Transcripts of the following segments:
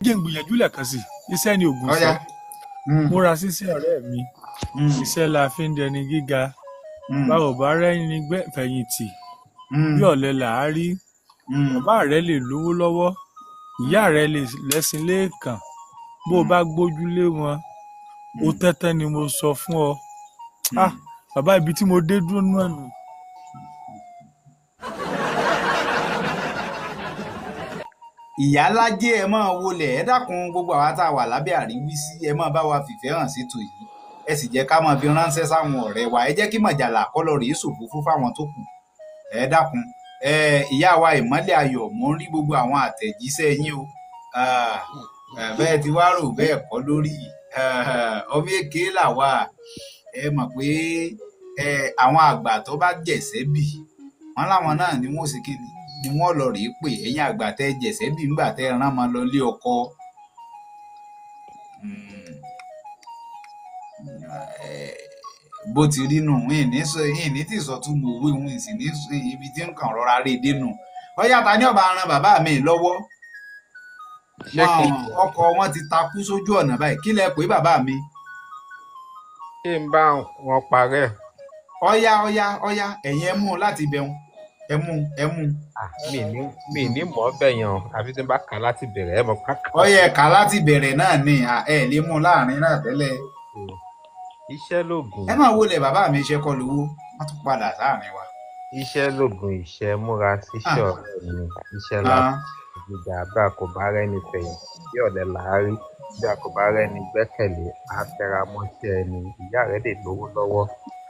Jẹ́ ń gbìyànjú lẹ́ẹ̀kan sí i, iṣẹ́ ni ògùn Ọ̀yá. iṣẹ́. Múra síṣẹ́ ọ̀rẹ́ mi, iṣẹ́ la fi ń dẹni gíga. Báwo bá rẹ́ni fẹ̀yìntì, bí ọ̀lẹ là á rí. Bàbá rẹ lè lówó lọ́wọ́, ìyá rẹ lè lẹ́sìn léèkàn. Bó o bá gbójú lé wọn, ó tẹ́tẹ́ ni mo sọ fún ọ. Ah, bàbá, ibi tí mo dé dúró náà nù. Ìyálájé, ẹ máa wọlé. Ẹ dákun, gbogbo àwa tá a wà lábẹ́ àríwísí, ẹ máa bá wa fìfẹ́ hàn sétò yìí, ẹ sì jẹ́ ká máa fi ránṣẹ́ sáwọn ọ̀rẹ́ wa. Ẹ jẹ́ kí mọ̀jàlá kọ́lọ̀ rèé ṣòfófó fáwọn tó kù. Ẹ dákun. Ẹ ìyá wa Ìmọ́lẹ̀ Ayọ̀, mò ń rí gbogbo àwọn àtẹ̀jíṣẹ́ yín o. Bẹ́ẹ̀ ti wá rò bẹ́ẹ̀ kọ́ lórí ọmọ èké là wà. Ẹ mọ̀ pé àwọn àgbà tó bá jẹ̀sẹ́ bì wọ́n láwọn náà ni wọ́n sì kí ni wọ́n lọ rèé pè. Ẹ̀yin àgbà tẹ́ jẹ̀sẹ́ bì ńgbà tẹ́ rán mọ́ lọ lé ọkọ. Bó ti rí nù, ìní tí sọ tún mọ owó ìhun ìsìn ní ibi tí nǹkan rọra rí dénú. Ọyá, ta ní ọba ran bàbá mi lọ́wọ́? Ọkọ wọn ti takú sójú ọ̀nà báyìí. Kí lẹ pé bàbá mi? Kí n bá wọn parẹ́. Ọyá ọyá ọyá, ẹ̀yin ẹ mú un láti bẹ̀rùn, ẹ mú ẹ mú. Mi ní mọ̀ bẹ́ẹ̀ yẹn, àfi tí n bá kà láti bẹ̀rẹ̀. Ẹ mọ̀ ká kà. Ọyẹ kà láti bẹ̀rẹ̀ náà ni ẹ lè mú un láàrin náà tẹ́lẹ̀. Iṣẹ́ lóògùn. Ẹ máa wọlé bàbá mi, iṣẹ́ kọ́ lówó, wọ́n tún padà sáàrin wa. Iṣẹ́ lóògùn ìṣẹ́, múra síṣẹ́ ọ̀rẹ́ mi, iṣẹ́ la gíga. Bí a kò bá rẹ́ni fẹ̀yìntì, bí ọ̀lẹ là á rí. Bí a kò bá rẹ́ni gbẹ́kẹ̀lé, á tẹra mọ́ṣẹ́ ẹni. Ìyá rẹ lè lówó lọ́wọ́,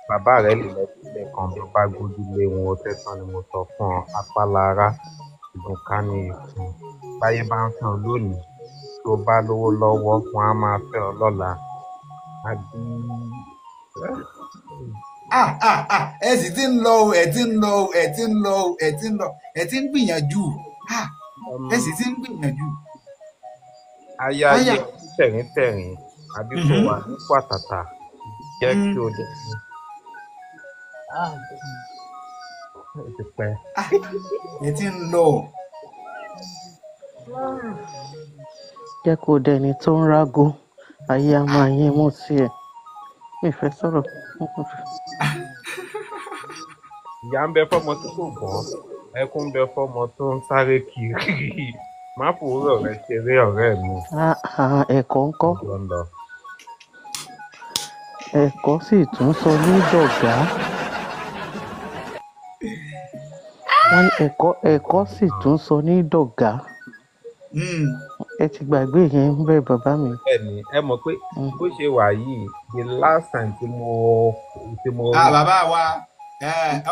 bàbá rẹ lè lọ sílẹ̀ kan, bí ó bá gbójú lé wọn, ó tẹ́tán ni mo sọ fún ọ. Apálára ìgùnká ní ìfun. Báyé bá ń fẹ́ ọ lónìí, tó bá lówó lọ́wọ́, wọn á máa fẹ́ ọ lọ́la. Àbí. Ẹ sì ti ń lọ o, ẹ ti ń lọ o, ẹ ti ń lọ o, ẹ ti ń lọ, ẹ ti ń gbìyànjú, ẹ sì ti ń gbìyànjú. Aya ayé tẹ̀ríntẹ̀rín, àbí kò wà nípò àtàtà, jẹ́ kí o dẹ̀. Ẹ ti ń lọ. Jẹ́ kó dẹni tó ń rágó, ayé a máa yín mú sí ẹ. Mi fẹ́ sọ̀rọ̀. Ìyá ń bẹ fọ́mọ tó kò gbọ́n, ẹkún ń bẹ fọ́mọ tó ń sáré kiri. Má fòwúrọ̀ rẹ ṣeré, ọ̀rẹ́ mi. Ẹ̀kọ́ ńkọ́? Ẹ̀kọ́ sì tún sọ ní dọ̀gá. Wọ́n ní ẹ̀kọ́ sì tún sọ ní dọ̀gá. Ẹ ti gbàgbé yẹn ń bẹ, bàbá mi. Bẹ́ẹ̀ni, ẹ mọ̀ pé bó ṣe wà yìí, the last time tí mo. Bàbá wa,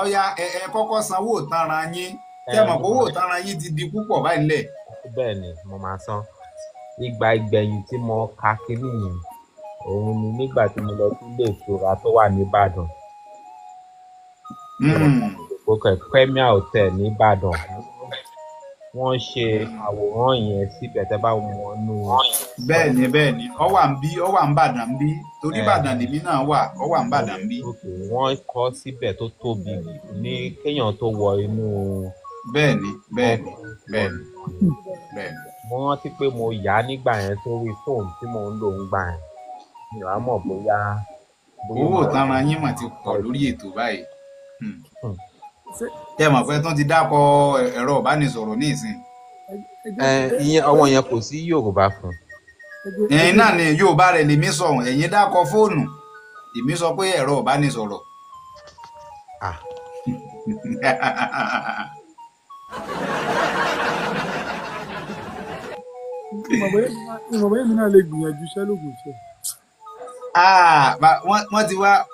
ọ̀ya, ẹ kọ́kọ́ sanwó ìtanràn yín. Tẹ́ mọ̀ pé owó ìtanràn yín ti di púpọ̀ báyìí lẹ̀. Bẹ́ẹ̀ni, mo máa san. Ìgbà ìgbẹ̀yìn tí mo ka kínní yẹn, òun ni nígbà tí mo lọ sí ilé ìtura tó wà ní Ìbàdàn. Premier Hotel ní Ìbàdàn. Wọ́n ṣe àwòrán yẹn síbẹ̀ tẹ́ bá wọn nú. Bẹ́ẹ̀ni bẹ́ẹ̀ni, ó wà ń bí, ó wà ń Bàdàn ń bí, torí Ìbàdàn lèmi náà wà, ó wà ń Bàdàn ń bí. Wọ́n kọ́ síbẹ̀ tó tóbi ní kéèyàn tó wọ inú. Bẹ́ẹ̀ni bẹ́ẹ̀ni bẹ́ẹ̀ni bẹ́ẹ̀ni. Mo rántí pé mo yà á nígbà yẹn sórí fóònù tí mò ń lò ń gbà yẹn. Mi ò mọ̀ bóyá. Owó ìtanràn yín mà ti pọ̀ lórí ètò báyìí. Tẹ́ mọ̀ pé tún ti dákọ̀ ẹ̀rọ ìbánisọ̀rọ̀ ní ìsìn. Ìyẹn ọwọ́ yẹn kò sí Yorùbá fún. Ẹ̀yin náà ni Yorùbá rẹ̀ lèmi sọ, ẹ̀yin dákọ̀ fóònù, èmi sọ pé ẹ̀rọ ìbánisọ̀rọ̀. Ìmọ̀ bóyá èmi náà lè gbìyànjú iṣẹ́ lóògùn iṣẹ́.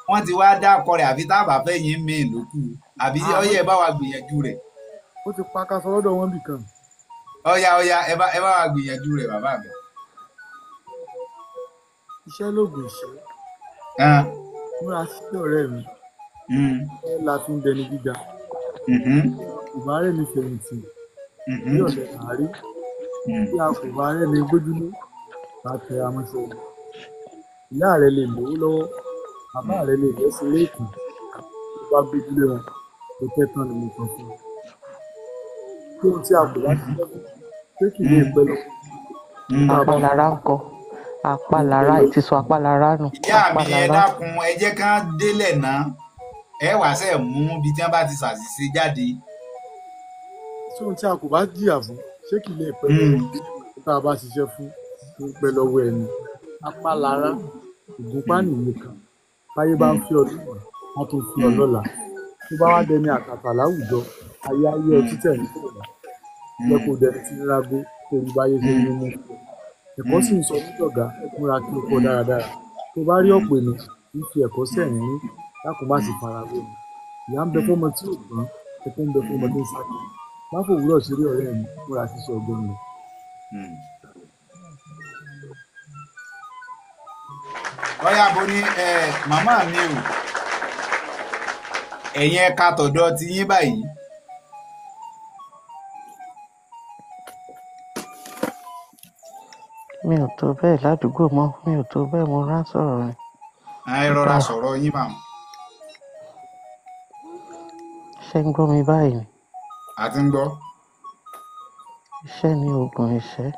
Wọ́n ti wá dákọ̀ rẹ̀, àfi tá a bá fẹ́ yín mí lókù, àbí ọyẹ ẹ bá wa gbìyànjú rẹ̀. Ó ti pa ká sọ lọ́dọ̀ wọn bì kan. Ọyá ọyá, ẹ bá wa gbìyànjú rẹ̀, bàbá mi. Iṣẹ́ lóògùn ìṣẹ́. Múra sí ọ̀rẹ́ mi. Ẹ la fi ń dẹni gíga. Ìbá rẹ̀ ní fẹ̀yìntì. Bí ọ̀lẹ àárí. Bí a kò bá rẹ̀ ní gbójúlé, bá tẹ amọ́ṣẹ́. Ìyá rẹ̀ lè lówó lọ́wọ́, bàbá rẹ̀ lè lẹ́sìn lẹ́ẹ̀kan. Tó bá gbójúlé wọn, kò tẹ́tán ni mo sọ fún un. Kí ohun tí a kò bá ṣiṣẹ́ fún ṣé kì í lè pẹ́ lọ́wọ́ Apálára ń kọ apálára ìtisọ apálára nù. Ìyá mi, ẹ dákun, ẹ jẹ́ ká délẹ̀ náà, ẹ wàá sẹ̀ mú ibi tí wọ́n bá ti ṣàṣìṣe jáde. Tí ohun tí a kò bá jìyà fún ṣé kì í lè pẹ́ lọ́wọ́, tá a bá ṣiṣẹ́ fún ń pẹ́ lọ́wọ́ ẹni. Apálára ìgúnpá nìyí kan, báyé bá ń fi ọdún wọ́n á tún fi ọ lọ́la. Tó bá wá dẹni àtàtà láwùjọ, ayé ayé ọtí tẹ̀ ní tẹ̀lé jẹ́ kó dẹni tí ń rágó torí báyé ṣe ní mú. Ẹ̀kọ́ sì ń sọ ní dọ̀gá, múra kí o kọ́ dáradára. Tó bá rí ọ̀pọ̀ ènìyàn kì í fi ẹ̀kọ́ sẹ̀rín ní, dákun má sì fara wé mi. Ìyà ń bẹ fọ́mọ tí ò gbọ́n, ẹkún ń bẹ fọ́mọ tó ń sá kiri. Má fòwúrọ̀ ṣeré ọ̀rẹ́ mi, múra ṣíṣe ọgbọ́n mi. Ọ̀yá bo ní màmá mi o, ẹ̀yin ẹ̀ka tọ̀dọ̀ ti yín báyìí. Mi ò tó bẹ́ẹ̀ ládùúgbò mọ́, mi ò tó bẹ́ẹ̀, mo rán sọ̀rọ̀ ni. Ẹ rọra sọ̀rọ̀ yín màmá. Ṣé ń gbọ́ mi báyìí ni? A ti ń gbọ́. Iṣẹ́ ni oògùn ìṣẹ́,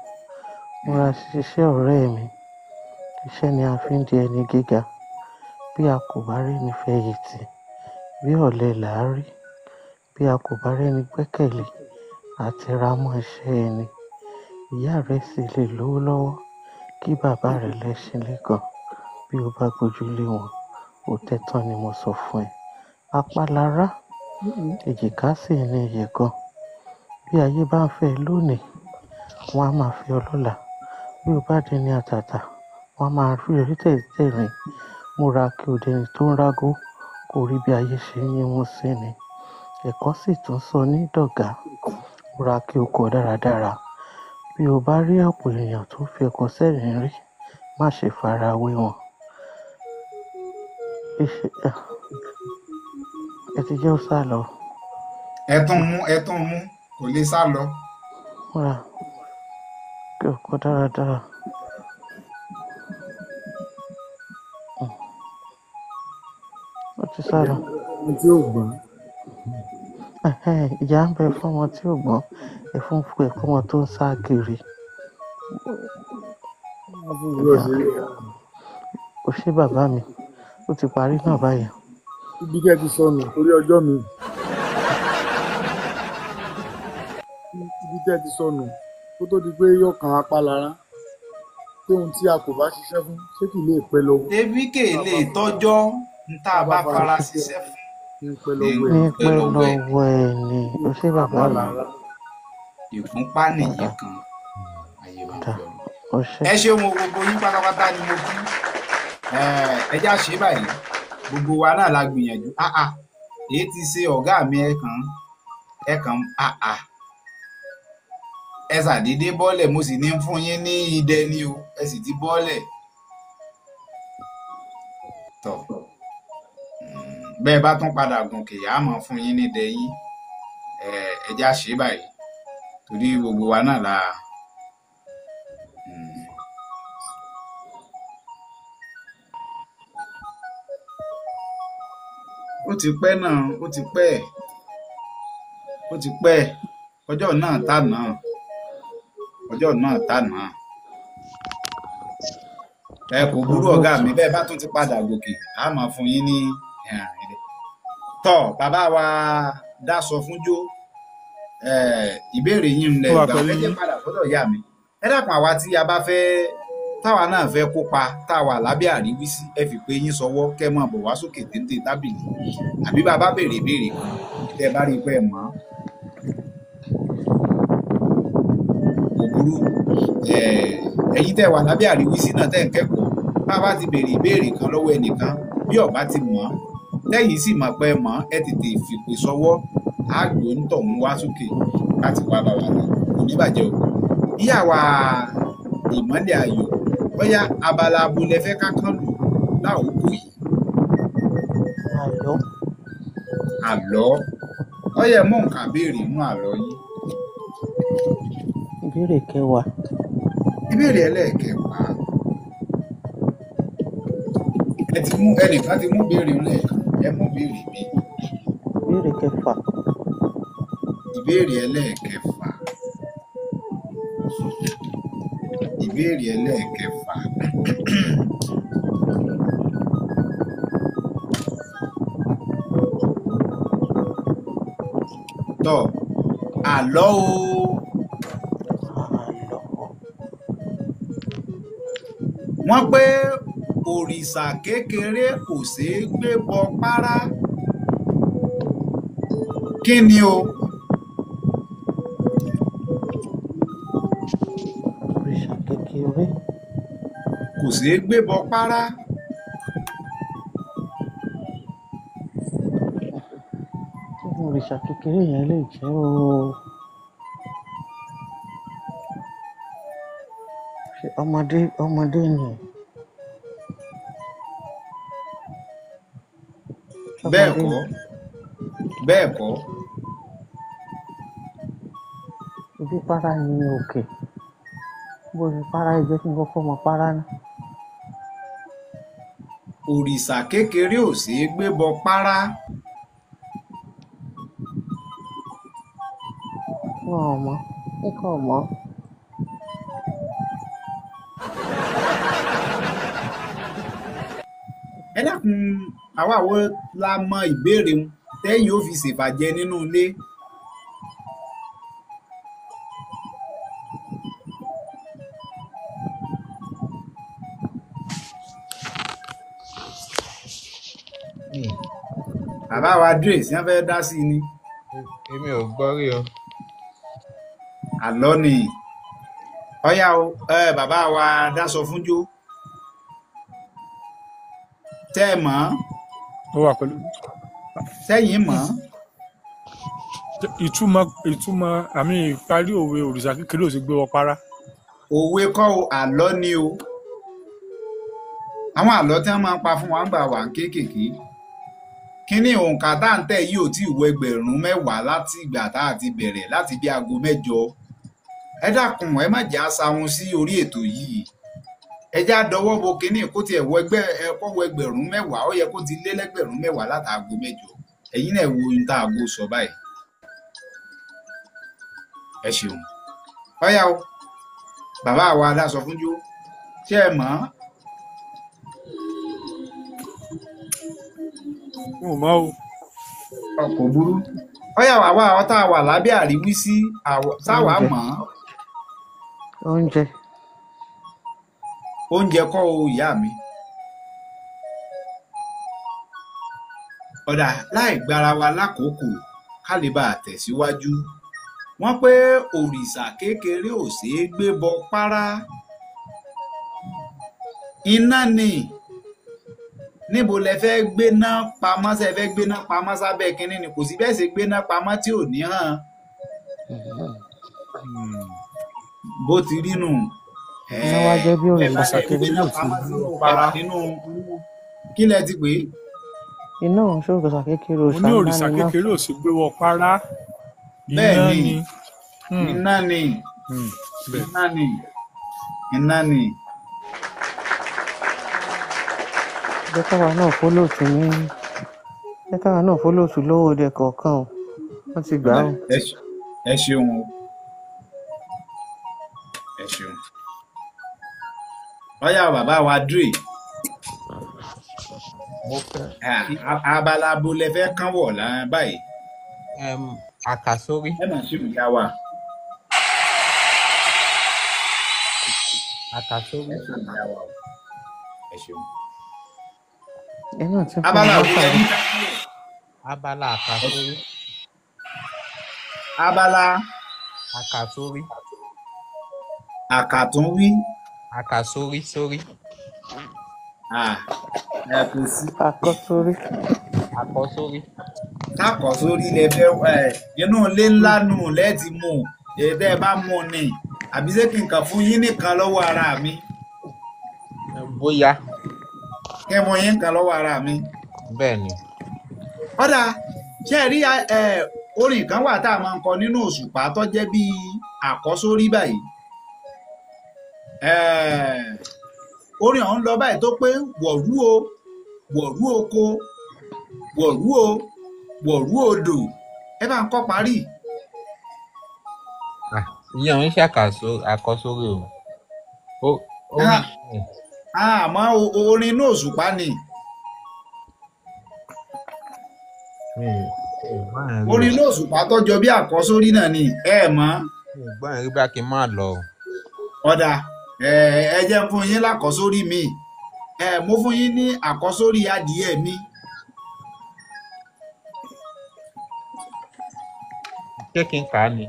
múra ṣiṣẹ́ ọ̀rẹ́ mi. Iṣẹ́ ni a fi ń di ẹni gíga. Bí a kò bá rẹ́ni fẹ̀yìntì, bí ọ̀lẹ là á rí. Bí a kò bá rẹ́ni gbẹ́kẹ̀lé, a tẹra mọ́ iṣẹ́ ẹni. Ìyá rẹ sì lè lówó lọ́wọ́ kí bàbá rẹ lẹ́ṣin lẹ́gàn. Bí o bá gbójú lé wọn, ó tẹ́tán ni mo sọ fún ẹ. Apálára èjìká sì ní iyè gan. Bí ayé bá ń fẹ́ lónìí, wọ́n á máa fẹ́ ọ lọ́la. Bí o bá dẹni àtàtà, wọ́n á máa rí ẹ tẹ̀rín. Múra kí o dẹni tó ń rágó, kó rí bí ayé ṣe ń yínmú sí ni. Ẹ̀kọ́ sì tún sọ ní dọ̀gá, múra kí o kọ́ dáradára. Bí o bá rí ọ̀pọ̀ ènìyàn tó fi ẹ̀kọ́ sẹ́rìn rí, má ṣe fara wé wọn. Ẹ ti jẹ́ ó sá lọ. Ẹ tún mú, ẹ tún mú, kò lè sá lọ. Múra kí o kọ́ dáradára. Ó ti sá lọ. Ọmọ tí ò gbọ́n. Ìyá ń bẹ fọ́mọ tí ò gbọ́n, ẹ̀fún fún ẹ̀ fọ́mọ tó ń sá kiri. Ó ṣé bàbá mi, ó ti parí náà báyìí. Ibi kẹ́ ti sọnù torí ọjọ́ mi. Ibi tẹ́ ti sọnù kó tó di pé yóò kan apálára. Pé ohun tí a kò bá ṣiṣẹ́ fún ṣé kì í lè pẹ́ lọ́wọ́. Débí kè lè tọ́jọ́ ń tá a bá fara ṣiṣẹ́ fún. Ní pẹ́ lọ́wọ́ Ní pẹ́ lọ́wọ́ ẹ̀ ni. Ó ṣé bàbá mi. Ìfúnpá nìyí kan. Ayé wa ń Dà, fi ọ̀rọ̀. ó ṣé. Ẹ ṣeun o, gbogbo yín pátápátá ni mo kí. Ẹ já ṣe báyìí, gbogbo wa náà la gbìyànjú. Èyí ti ṣe ọ̀gá mi, ẹ kàn ẹ ṣàdédé bọ́lẹ̀, mo sì ní fún yín ní idẹ ni o, ẹ sì ti bọ́lẹ̀. Tọ̀, bẹ́ẹ̀ bá tún padà gòkè, á máa fún yín ní idẹ yín. Ẹ já ṣe báyìí torí gbogbo wa náà la. Ó ti pẹ́ náà, ó ti pẹ́, ó ti pẹ́. Ọjọ́ náà tà náà, ọjọ́ náà tà náà. Ẹ kò burú ọ̀gá mi, bẹ́ẹ̀ bá tún ti padà gòkè, á máa fún yín ní ilẹ̀. Tọ́, bàbá wa Dáṣọ fúnjó, ìbéèrè yín ń lẹ Ó wà gbà. pẹ̀lú Ẹ jẹ́ yín. padà sọ́dọ̀ ìyá mi. Ẹ dákun, àwa tí a bá fẹ́, táwa náà fẹ́ kópa, tá a wà lábẹ́ àríwísí, ẹ fi pé yín sọwọ́ kẹ́ máa bọ̀ wá sókè téńté tábìlì. Àbí bàbá béèrè ìbéèrè kan, tẹ́ ẹ bá rí i pé ẹ mọ̀ ọ́n, kò burú. Ẹ̀yin tẹ́ wà lábẹ́ àríwísí náà tẹ́ ń kẹ́kọ̀ọ́, bá a bá ti béèrè ìbéèrè kan lọ́wọ́ ẹnìkan, bí ó bá ti mọ̀ ọ́n, tẹ́yìn sì mọ̀ pé ẹ mọ̀ ọ́n, ẹ tètè fìpè sọwọ́, á gbé ń tọ̀hún wá sókè láti wá bá wa lọ. Kò ní bàjẹ́ o. Ìyá wa Ìmọ́lẹ̀ Ayọ̀, bóyá abala abo lẹ fẹ́ ká kán lù láòkó yìí. Àlọ́. Àlọ́. Ó yẹ mú nǹkan béèrè nínú àlọ́ yín. Ìbéèrè kẹwàá. Ìbéèrè ẹlẹ́ẹ̀kẹwàá. Ẹ ti mú ẹnìkan ti mú béèrè lẹ́ẹ̀kan, ẹ mú béèrè mi. Ìbéèrè kẹfà. Ìbéèrè ẹlẹ́ẹ̀kẹfà. Ìbéèrè ẹlẹ́ẹ̀kẹfà. Tọ́ àlọ́ o. Àlọ́. Wọ́n pé òrìṣà kékeré kò ṣeé gbé bọ párá. Kí ni o? Òrìṣà kékeré. Kò ṣeé gbé bọ párá. Kí ni òrìṣà kékeré yẹn lè jẹ́ o? Ṣé ọmọdé ni? Bẹ́ẹ̀ Ọmọdé kọ́, ni. bẹ́ẹ̀ kọ́. Ibi párá ni òkè. Bó ni párá, ẹ jẹ́ kí n kọ́kọ́ mọ párá náà. Òrìṣà kékeré ò ṣeé gbé bọ párá. Wọn ò mọ̀. Nǹkan ò mọ̀. Ẹ dákun, àwa wo la mọ ìbéèrè un tẹ́yìn ó fi ṣèfàjẹ nínú ilé? Bàbá wa Dre sí wọ́n fẹ́ dá sí i ni. Èmi ò gbọ́ rí o. Àlọ́ ni. Ọ̀yá o, bàbá wa Dáṣọfúnjó. Tẹ́ ẹ mọ̀ ọ́n? Ó wà pẹ̀lú Sẹ́yìn mọ̀ ọ́n? Ìtumọ̀ àmì ìparí òwe òrìṣà kékeré ò sì gbé wọ párá. Òwe kọ́ o, àlọ́ ni o. Àwọn àlọ́ tí wọ́n máa ń pa fún wa ń gbà wà ń kéékèèké. Kínní òǹkà tá à ń tẹ̀ yìí ò tí ì wọ 10,000 láti ìgbà tá a ti bẹ̀rẹ̀ láti bí aago 8. Ẹ dákun, ẹ má jẹ́ àṣàhun sí orí ètò yìí. Ẹ já dọwọ́ bo kínní kó tiẹ̀ wọ ẹgbẹ́ ẹ kọ́ wọ 10,000, ó yẹ kó ti lé lẹ́gbẹ̀rún 10 látàago 8. Ẹ̀yin náà wo ohun tá aago sọ báyìí. Ẹ ṣeun. Ọ̀yá o, bàbá wa Dáṣọfúnjó, ṣé ẹ mọ̀ ọ́n? N ò mọ̀ o. Ọkọ̀ burú. Ọ̀yá wàá ọ̀tá wà lábẹ́ àríwísí sáwà Oúnjẹ. mọ̀ ọ́n. Oúnjẹ. Oúnjẹ kọ́ o, ìyá mi. Ọ̀dà láì gbára wa lákòókò ká lè bá a tẹ̀síwájú. Wọ́n pé òrìṣà kékeré ò ṣeé gbé bọ párá. Iná ni. Níbo lẹ fẹ́ gbéná pamọ́? Ṣé ẹ fẹ́ gbéná pamọ́ sábẹ́ kínní ni? Kò sí bẹ́ẹ̀ ṣe gbéná pamọ́ tí ò ní hàn. Bó ti rí nù. Iná wá jẹ́ bí Ẹ òrìṣà bá lẹ kékeré. gbéná pamọ́ sínú pamọ́ nínú kí lẹ ti pè é? Iná òun ṣe òrìṣà kékeré, Mo òrìṣà ní ńlá òrìṣà ni iná. kékeré ò sì gbé wọ párá. Bẹ́ẹ̀ Iná ni. ni. Iná ni. Bẹ́ẹ̀. Iná ni. Iná ni. Jẹ́ káwa náà fólóòtú ní. Jẹ́ káwa náà fólóòtú lówó òde kọ̀ọ̀kan o. Wọ́n ti gbà á o. Ẹ ṣeun o. Ẹ ṣeun. Ọ̀yá bàbá wa Dre. Mo fẹ́ Abala bo lẹ fẹ́ kán wọ̀ lára báyìí? Àkàsórí. Ẹ mà ṣe ìyá wa. Àkàsórí. Ẹ ṣeun ìyá wa o. Ẹ ṣeun. Ẹ náà ti fún Abala wọn wo lẹ lọ́fà ní rí. kán wọ̀? Abala àkàsórí. Abala Àkàsórí. àkàtúnwí. Àkàsórí sórí. Ẹ kò sí. Àkọ́sórí. Àkọ́sórí. Kákọ̀ sórí lẹ fẹ́ ẹ inú ilé ńlá nù lẹ́ẹ̀tì mú un. Èyí tẹ́ ẹ bá mú un ni. Àbí ṣé kí n kàn fún yín nìkan lọ́wọ́ ara mi? Bóyá. Kí n fún yín nìkan lọ́wọ́ ara mi. Bẹ́ẹ̀ ni. Ọ̀dà, ṣé ẹ rí orin kan wà tá a máa ń kọ nínú òṣùpá tó jẹ́ bí àkọ́sórí báyìí. Orin ọ̀hún lọ báyìí tó pé wọ̀rú o, wọ̀rú oko, wọ̀rú o, wọ̀rú odò. Ẹ bá ń kọ́ parí. Ìyẹn ò ń ṣe àkọ́sórí o. Orin Àmọ́ orin inú òṣùpá ni. Mi ò gbọ́ yẹn rí o. Orin inú òṣùpá tọ́jọ bí àkọ́sórí náà ni ẹ mọ̀. Mi ò gbọ́ yẹn rí, bá kí n má lọ o. Ọ̀dà, ẹ jẹ́ n fún yín lákọ́sórí mi. Mo fún yín ní àkọ́sórí adìyẹ mi. Ṣé kí n kà á ni?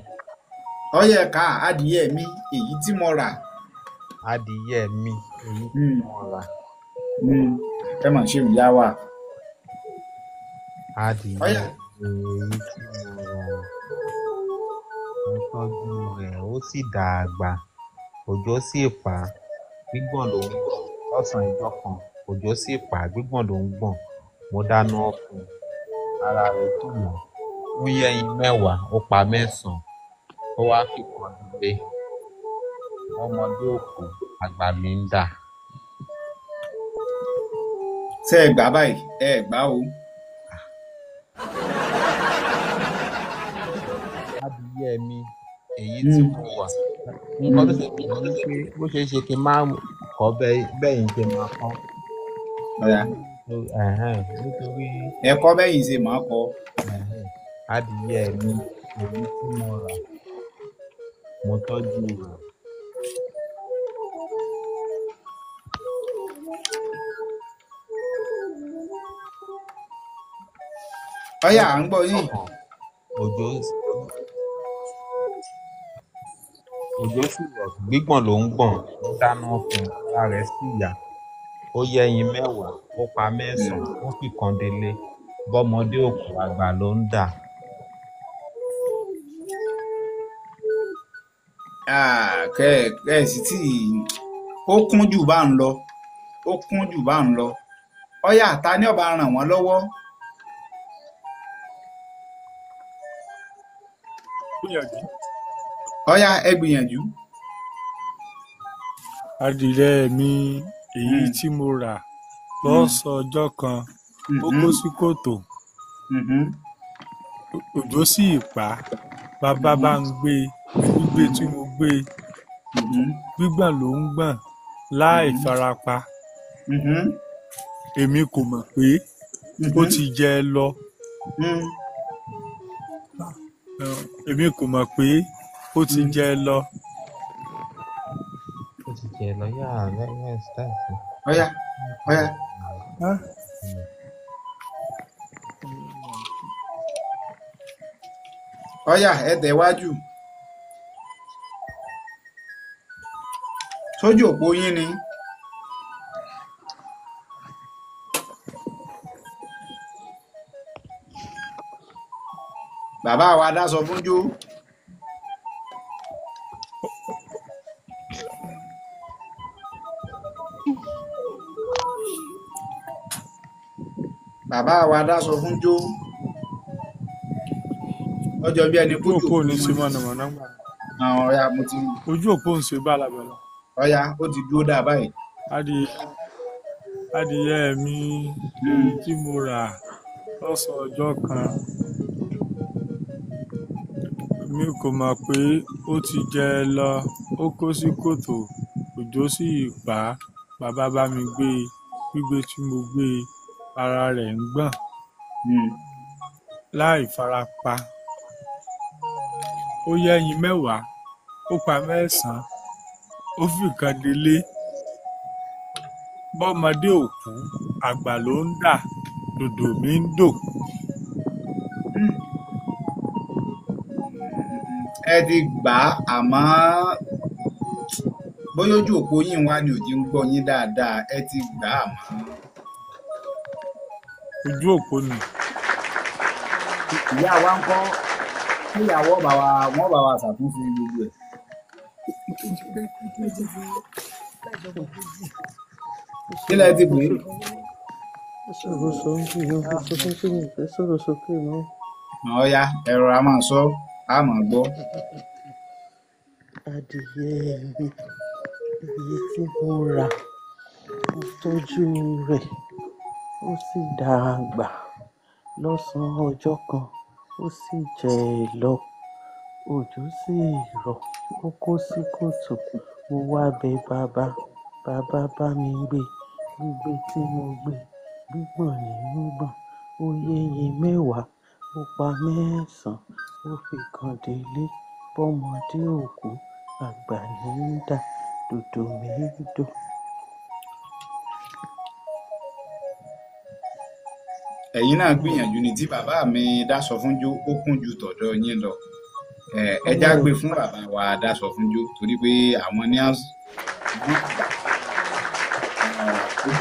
Ọyẹ ká adìyẹ mi èyí tí mo rà. Adìyẹ mi èyí tí mo rà. Ẹ mà ṣe ìyá wa. Adìyẹ Ọyá. mi èyí tí mo rà. Mo tọ́jú rẹ̀ ó sì dàgbà. Òjò sì pa á, gbígbọ̀n ló ń gbọ̀n. Lọ́sàn-án ijọ́ kan, òjò sì pa á, gbígbọ̀n ló ń gbọ̀n. Mo dáná fún un, ara rẹ̀ dùn mọ́. Ó yé ẹyin 10, ó pa 9, ó wá fìkan dilé. Bọ́mọdé ò kú, àgbà ní ń dà. Ṣé ẹ gbà báyìí? Ẹ gbà o. Adìyẹ mi èyí tí mo wà. Nǹkan tó ṣe kí ni pé bó ṣe é ṣe kí n má kọ́ bẹ́yìn ṣe máa kọ́. Ọ̀yà. Nítorí Ẹ kọ́ bẹ́yìn ṣe máa kọ́. Adìyẹ mi èyí tí mo rà, mo tọ́jú rẹ̀. Ọ̀yà, à ń gbọ́ yín. Òjò sì rọ̀, gbígbọ̀n ló ń gbọ̀n. Mo dáná fún un, ara rẹ̀ sì yá. Ó yé ẹyin 10, ó pa 9, ó fìkan délé. Bọ́mọdé ò kú, àgbà ló ń dà. Kẹ́ ẹ sì tí ó kún jù bá ń lọ. Ó kún jù bá ń lọ. Ọ̀yà, ta ni ó bá ràn wọ́n lọ́wọ́? Gbìyànjú. Ọ̀yà, ẹ gbìyànjú. Adìyẹ mi èyí tí mo rà lọ́sàn-án ọjọ́ kan, ó kó sí kòtò. Òjò sì pa á, bàbá bá ń gbé e, gbígbé tí mo gbé e, gbígbọ̀n ló ń gbọ̀n láì farapa. Èmi kò mọ̀ pé ó ti jẹ lọ. Èmi kò mọ̀ pé ó ti jẹ lọ. Ó ti jẹ lọ, yà that's it. Ọ̀yà, ọ̀yà. Ọ̀yà, ẹ tẹ̀wájú. Sójú òpó yín ni. Bàbá wa dáṣọ fún jó. Bàbá wa dáṣọ fún jó. Ọjọ́ bí ẹni Ojú kójú òpó ò ní òpó ṣe wọn. mọ̀nàmọ́ná gbà. Àwọn ọ̀yà mo ti Ojú òpó ń ṣe bálabàla. Ọ̀yà, ó ti dúró dáa báyìí. Adìyẹ mi èyí tí mo rà lọ́sàn-án ọjọ́ kan, èmi kò mọ̀ pé ó ti jẹ lọ. Ó kó sí kòtò, òjò sì pa á, bàbá bá mi gbé e, gbígbé tí mo gbé e, ara rẹ̀ ń gbọ̀n láì farapa. Ó yé ẹyin 10, ó pa 9, ó fìkan dilé. Bọ́mọdé ò kú, àgbà ló ń dà, dòdò mi ń dò. Ẹ ti gbà á, àmọ́ bóyá ojú òpó yín wá ni ò jí ń gbọ́ yín dáadáa. Ẹ ti gbà á àmọ́. Ojú òpó ni. Ìyá wa ń kọ́, kí ìyàwó bá wa, wọ́n bá wa ṣàtúnṣe gbogbo ẹ̀. Kí lẹ ti pè é? Sọ̀rọ̀ sókè, sọ̀rọ̀ sókè, sọ̀rọ̀ sókè mọ́. Ọ̀ya, ẹ̀rọ a máa sọ, a máa gbọ́. Adìyẹ mi èyí tí mo rà, mo tọ́jú rẹ̀, ó sì dàgbà. Lọ́sàn-án ọjọ́ kan, ó sì jẹ lọ. Òjò sì rọ̀, ó kó sí kòtò, Mo wá bẹ bàbá, bàbá bá mi gbé, gbígbé tí mo gbé, gbígbọ̀n ní ń gbọ̀n. Ó yéye 10, ó pa 9, ó fi kan délé. Bọ́mọdé ò kú, àgbà ní ń dà, dòdò mi ń dò. Ẹ̀yin náà gbìyànjú ni tí bàbá mi Dáṣọfúnjó ó kún ju tọ̀dọ̀ yín lọ. Ẹ já gbé fún bàbá wa Dáṣọfúnjó torí pé àwọn ní ojú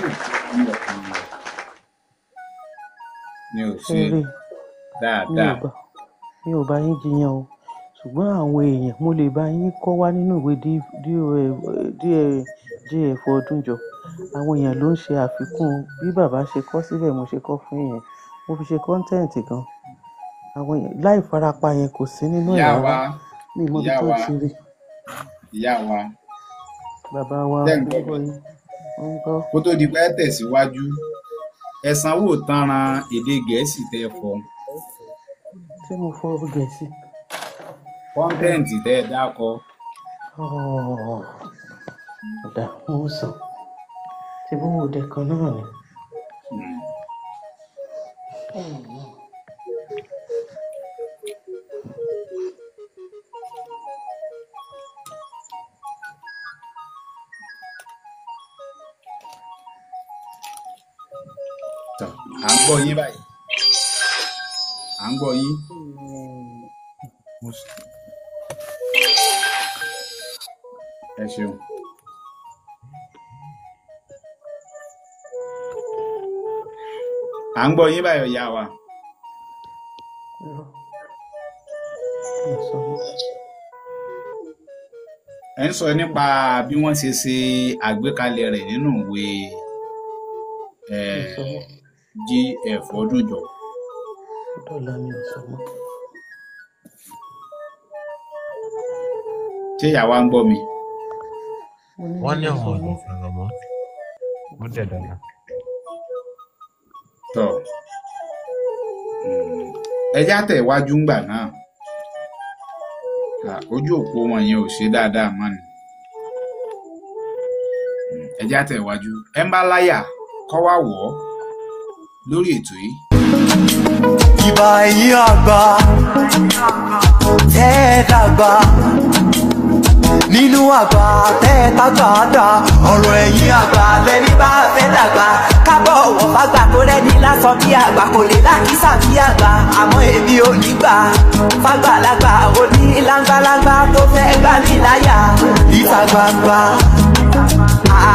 òkú ọkàn ni ò ṣe dáadáa. Mi ò bá yín jiyàn o, ṣùgbọ́n àwọn èèyàn mo lè bá yín kọ́ wá nínú ìwé DJF Ọdúnjọ. Àwọn èèyàn ló ń ṣe àfikún bí bàbá ṣe kọ́ síbẹ̀, mo ṣe kọ́ fún yẹn, mo fi ṣe kọ́ńtẹ́ǹtì gan. Àwọn èèyàn láì farapa yẹn kò sí nínú ẹ̀ rárá, mi mọ ibi tó ti rí. Ìyá wa, bàbá wa, ń gbọ́ yín, ń gbọ́. Kó tó di pé tẹ̀síwájú, ẹ sanwó tanran èdè Gẹ̀ẹ́sì tẹ́ fọ. Ṣé mo fọ Gẹ̀ẹ́sì? Kọ́ńtẹ́ǹtì tẹ́ ẹ dákọ. Ọ̀dà, mo sàn. Ṣé bó wo dẹ kan náà ni? À ń gbọ́ yín báyìí. À ń gbọ́ yín. Ẹ ṣeun. À ń gbọ́ yín báyìí, ìyá wa. Ẹ ń sọ nípa bí wọ́n ṣe ṣe àgbékalẹ̀ rẹ̀ nínú ìwé GF Ọdúnjọ. Ṣé ìyá wa ń gbọ́ mi? Wọ́n ní àwọn ọ̀dọ́ sọ̀rọ̀ mọ́, wọ́n dẹ̀ dọ̀la. Tọ́ ẹ já tẹ̀ wájú ńgbà náà, ojú òpó wọn yẹn ò ṣe dáadáa mọ́ ni. Ẹ já tẹ̀ wájú, ẹ ń bá láyà kọ́ wá wọ̀ ọ́ lórí ètò yìí. Ìbà ẹ̀yin àgbà tẹ́ ẹ dàgbà nínú àgbà tẹ́ ẹ tágbà dà, ọ̀rọ̀ ẹ̀yin àgbà lẹ́ni bá fẹ́ dàgbà. Kábọ̀ ọ̀wọ̀ fàgbà tó rẹ́ni lásán bí àgbà kò lè lákìsà bí àgbà, àmọ́ èmi ò ní gbà fàgbàlagbà òní láńgbàláńgbà tó fẹ́ gbà mí láyà ìta gbangba.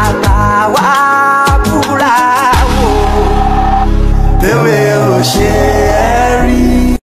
Àgbà wa búra wò. Bẹ́ẹ̀ ò ṣe.